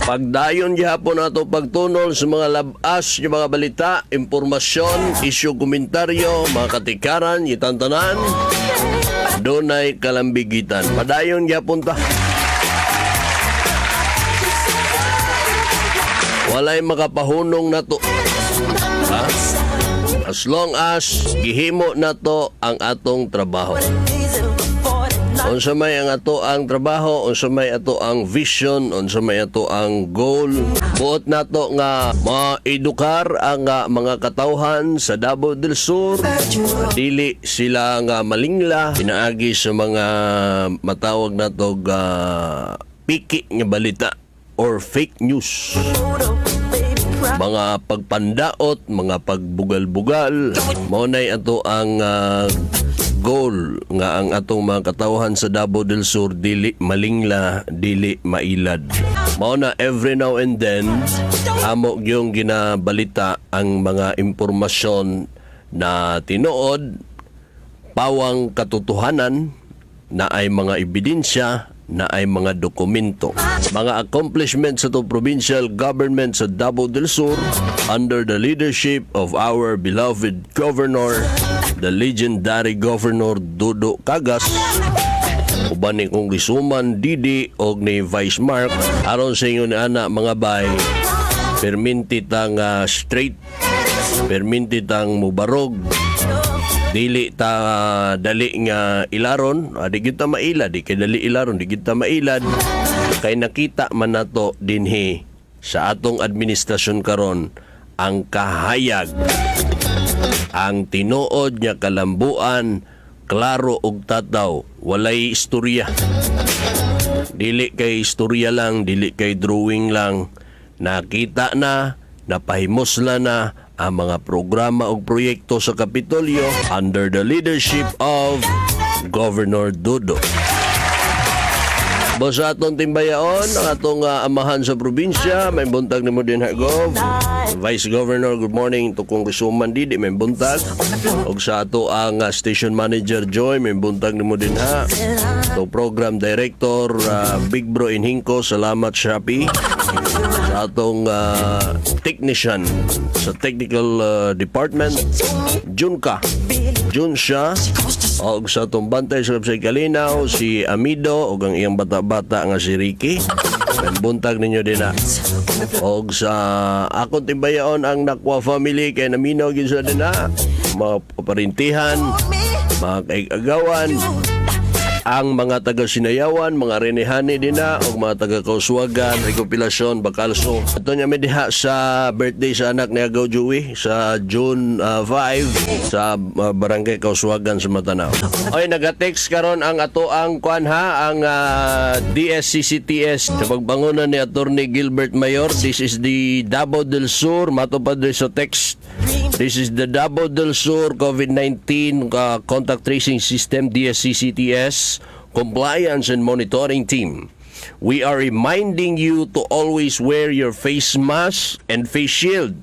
Pagdayon gihapon ato pagtunol sa mga labas nga mga balita, impormasyon, isyu, komentaryo, mga katikaran, gitantanan, dunay kalambigitan. Padayon gihapon ta. Walay makapahunong nato. Ha? As long as gihimo nato ang atong trabaho. Unsa may ang ato ang trabaho, unsa may ato ang vision, unsa may ato ang goal. Buot nato nga maedukar ang mga katawhan sa Davao del Sur. Dili sila nga malingla pinaagi sa mga matawag nato piki nga balita or fake news, mga pagpandaot, mga pagbugal-bugal. Mao nay ato ang goal nga ang atong mga katawhan sa Davao del Sur dili malingla, dili mailad. Mao na every now and then amo gyung ginabalita ang mga impormasyon na tinuod, pawang katotohanan, na ay mga ebidensya, na ay mga dokumento. Mga accomplishments sa to provincial government sa Davao del Sur under the leadership of our beloved governor, the legendary Governor Dodo Cagas, uban ni Congresswoman Didi og ni Vice Mark. Aron sa inyo ni ana, mga bay, perminti tang straight, perminti tang mubarog, dili ta dali nga ilaron, di gyud ta mailad, di kay dali ilaron, di gyud ta mailad kay nakita man nato dinhi sa atong administrasyon karon ang kahayag, ang tinuod nga kalambuan, klaro og tataw, walay istorya, dili kay istorya lang, dili kay drawing lang. Nakita na, napahimusla na ang mga programa ug proyekto sa Kapitolyo under the leadership of Governor Dodo. Boss atong timbayaon, ang atong amahan sa probinsya, may buntag nimo din ha, Gov. Vice Governor, good morning to Congresswoman Didi, may buntag. Og sa ato ang Station Manager Joy, may buntag nimo din ha. To Program Director Big Bro Inhinko, salamat Shopee. Sa atong technician sa technical department, Junka. Jun siya. Og sa atong bantay sa website Kalinaw, si Amido, og ang iyang bata-bata nga si Ricky. May buntag ninyo din na. Og sa akong timbayaon ang Nakwa family kay naminaw gyud sa din na. Mga parintihan, mga kaigagawan, ang mga taga Sinayawan, mga Renehani din na, o mga taga Kauswagan, Recopilacion, Bacalso. Ito niya may diha sa birthday sa anak ni Agaw Joey sa June 5 sa Barangay Kauswagan sa Matanao. Oy, naga-text karon ang ato ang kwan ha, ang DSCCTS sa pagbangunan ni Attorney Gilbert Mayor. This is the Davao del Sur, matupad sa text. This is the Davao del Sur COVID-19 Contact Tracing System DSCCTS Compliance and Monitoring Team. We are reminding you to always wear your face mask and face shield.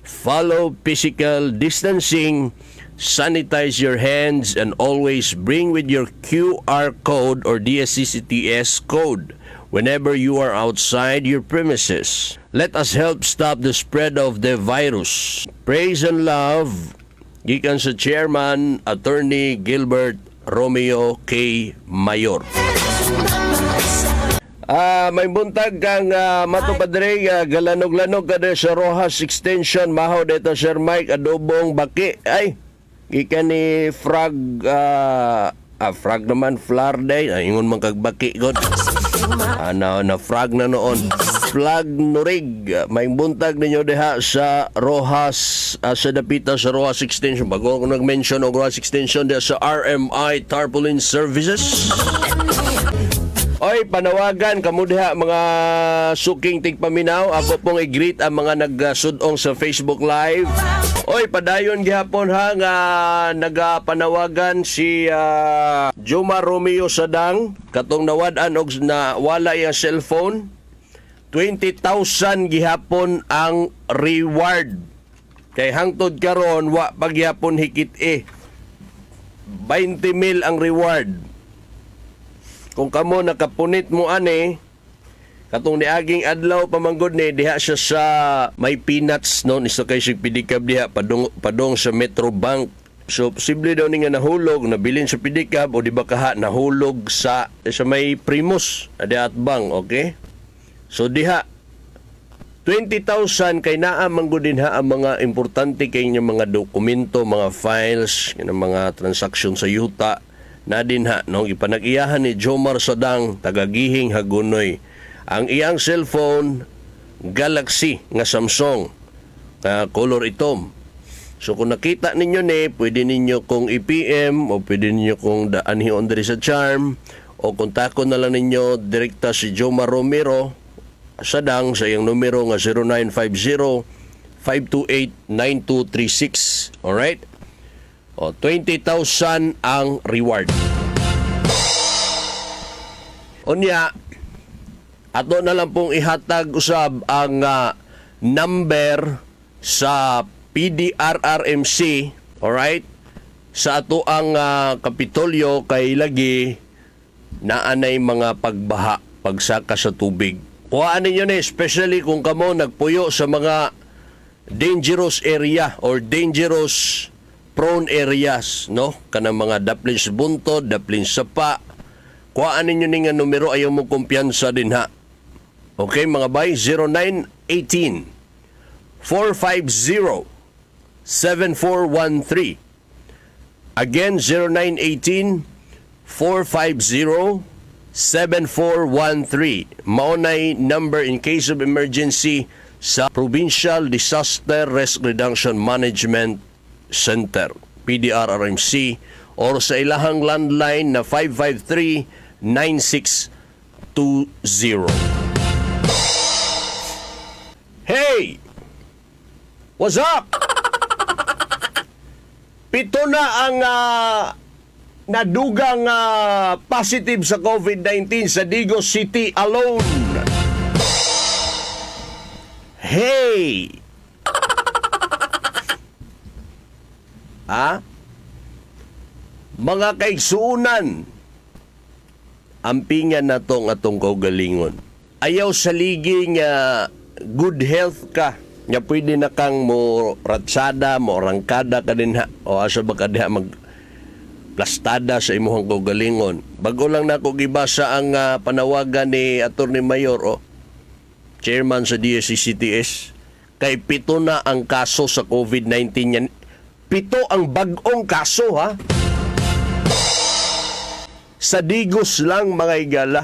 Follow physical distancing, sanitize your hands, and always bring with your QR code or DSCCTS code whenever you are outside your premises. Let us help stop the spread of the virus. Praise and love, gikan sa Chairman Attorney Gilbert Romeo K. Mayor. May buntag kang matupadre, galanog-lanog ka diri sa Rojas Extension, mahaw dito Sir Mike adobong baki. Ay, gikan ni Frog, frog naman Flar day, ay, ingon man kag baki god. Na frog na noon. Flag Nurig, may buntag ninyo diha sa Rojas, sa dapita sa Rojas Extension. Bago ako nag-mention og Rojas Extension diha sa RMI Tarpaulin Services. Oy, panawagan kamo diha mga suking tigpaminaw. Ako pong i-greet ang mga nagsudong sa Facebook Live. Oy, padayon gihapon ha nga nagapanawagan si Juma Romeo Sadang katong nawad-an og na wala iyang cellphone. 20,000 gihapon ang reward. Kay hangtod karon wa pa gihapon hikit eh. 20 mil ang reward. Kung kamo nakapunit mo ani, Katong niaging adlaw pamanggod ni diha siya sa may peanuts, no, ni kay sig pedicab diha padung padong sa Metro Bank. So posible daw ni nga nahulog, nabilin sa pedicab o di ba kaha nahulog sa may Primus diha at bang, okay? So diha 20,000 kay naa man gud dinha ang mga importante kay inyong mga dokumento, mga files, kanang mga transaksyon sa yuta na dinha, no? Gipanag-iyahan ni Jomar Sadang, taga-Gihing, Hagonoy. Ang iyang cellphone, Galaxy nga Samsung, nga color itom. So kung nakita ninyo ni, pwede ninyo kong i-PM o pwede ninyo kong daanhion diri sa Charm o kontakon na lang ninyo direkta si Jomar Romero Sadang sa iyang numero nga 0950 528 9236. Alright? O, 20,000 ang reward. Unya, ato na lang pong ihatag usab ang number sa PDRRMC, alright? Sa ato ang Kapitolyo kay lagi naanay mga pagbaha, pagsaka sa tubig. Kuhaan ninyo ni, especially kung kamo nagpuyo sa mga dangerous area or dangerous prone areas, no? Kanang mga daplin sa buntod, daplin sa sapa. Kuhaan ninyo ni nga numero, ayaw mo kumpiyansa din ha. Okay, mga bay, 0918 450 7413. Again, 0918 450 7413. Maunay number in case of emergency sa Provincial Disaster Risk Reduction Management Center, PDRRMC, or sa ilahang landline na 553-9620. Hey! What's up? Pito na ang nadugang positive sa COVID-19 sa Digos City alone. Hey! Ha? Mga kaigsuunan, ampingan na tong atong kaugalingon. Ayaw sa ligi nga good health ka, nga pwede na kang mo ratsada, mo rangkada ka din ha, o asa ba ka diha mag plastada sa imuhang kaugalingon. Bago lang nako gibasa ang panawagan ni Attorney Mayor o chairman sa DSCCTS, kay 7 na ang kaso sa COVID-19 yan. 7 ang bag-ong kaso ha. Sa Digos lang, mga igala.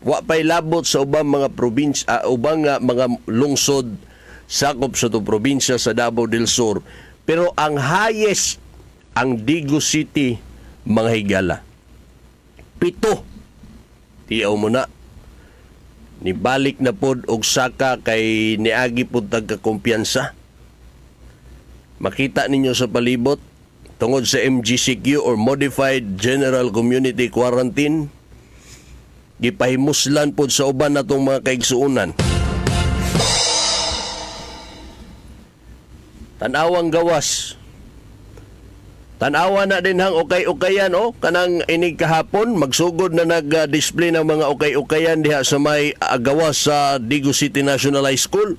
Wa pa'y labot sa ubang mga probinsya, ubang mga lungsod sakop sa to probinsya sa Davao del Sur. Pero ang highest ang Digos City, mga higala. 7. Tiyaw mo na. Nibalik na pod og saka kay niagi pod tagkakumpiyansa. Makita ninyo sa palibot tungod sa MGCQ or Modified General Community Quarantine, gipahimuslan pod sa uban natong mga kaigsuonan. Tan-awang gawas. Tanawa na din hang ukay-ukayan oh, kanang inig kahapon magsugod na nag-display ng mga ukay-ukayan diha sa may gawas sa Digos City National High School.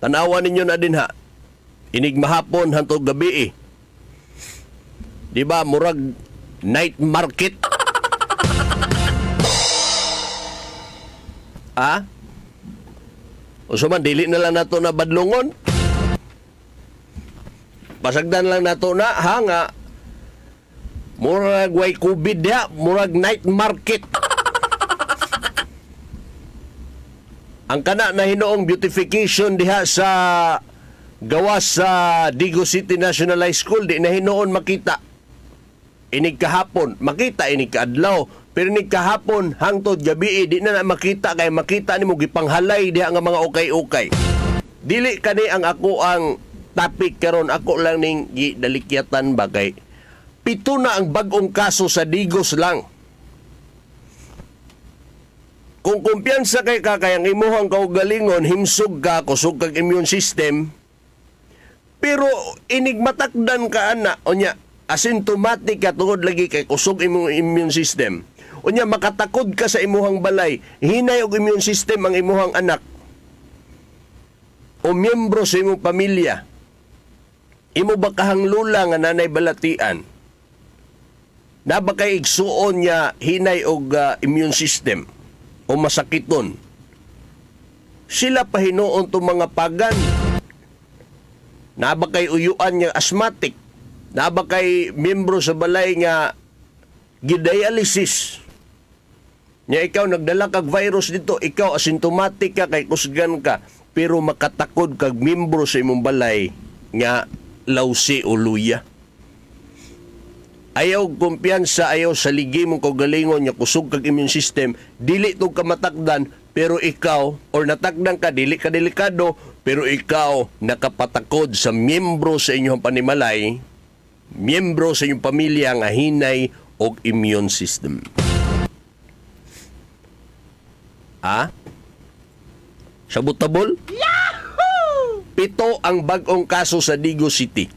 Tanawa ninyo na din ha. Inig mahapon hantog gabi eh. Di ba murag night market? Ah? Uso man dili na lang nato na badlongon. Pasagdan lang nato na ha nga murag way COVID diha, murag night market. Ang kana na hinuong beautification diha sa gawas sa Digos City National High School di na hinuon makita. Inig kahapon, makita inig kaadlaw, pero inig kahapon hangtod gabi di na, na makita kay makita nimo gipanghalay diha nga mga ukay-ukay. Dili kani ang ako ang topic karon, ako lang ning gidalikyatan ba kay 7 na ang bag-ong kaso sa Digos lang. Kung kumpiyansa kay ka kay ang imuhang kaugalingon himsog ka, kusog kag immune system, pero inig matakdan ka ana, unya asymptomatic ka tungod lagi kay kusog imong immune system. Unya makatakod ka sa imuhang balay, hinay og immune system ang imuhang anak o miyembro sa imong pamilya. Imo ba kahang lula nga nanay balatian? Na ba kay igsuon niya hinay og immune system o masakiton? Sila pa hinuon tong mga pagan. Na ba kay uyuan nga asthmatic? Na ba kay miyembro sa balay nga gidialysis? Nya ikaw nagdala kag virus dito, ikaw asymptomatic ka kay kusgan ka, pero makatakod kag miyembro sa imong balay nga lawsi o luya. Ayaw kumpiyansa, ayaw saligi mong kaugalingon nga kusog kag immune system, dili to ka matakdan, pero ikaw, or natakdan ka, dili ka delikado, pero ikaw nakapatakod sa miyembro sa inyong panimalay, miyembro sa inyong pamilya nga hinay og immune system. Ah? Sabutabol? Yahoo! 7 ang bag-ong kaso sa Digos City.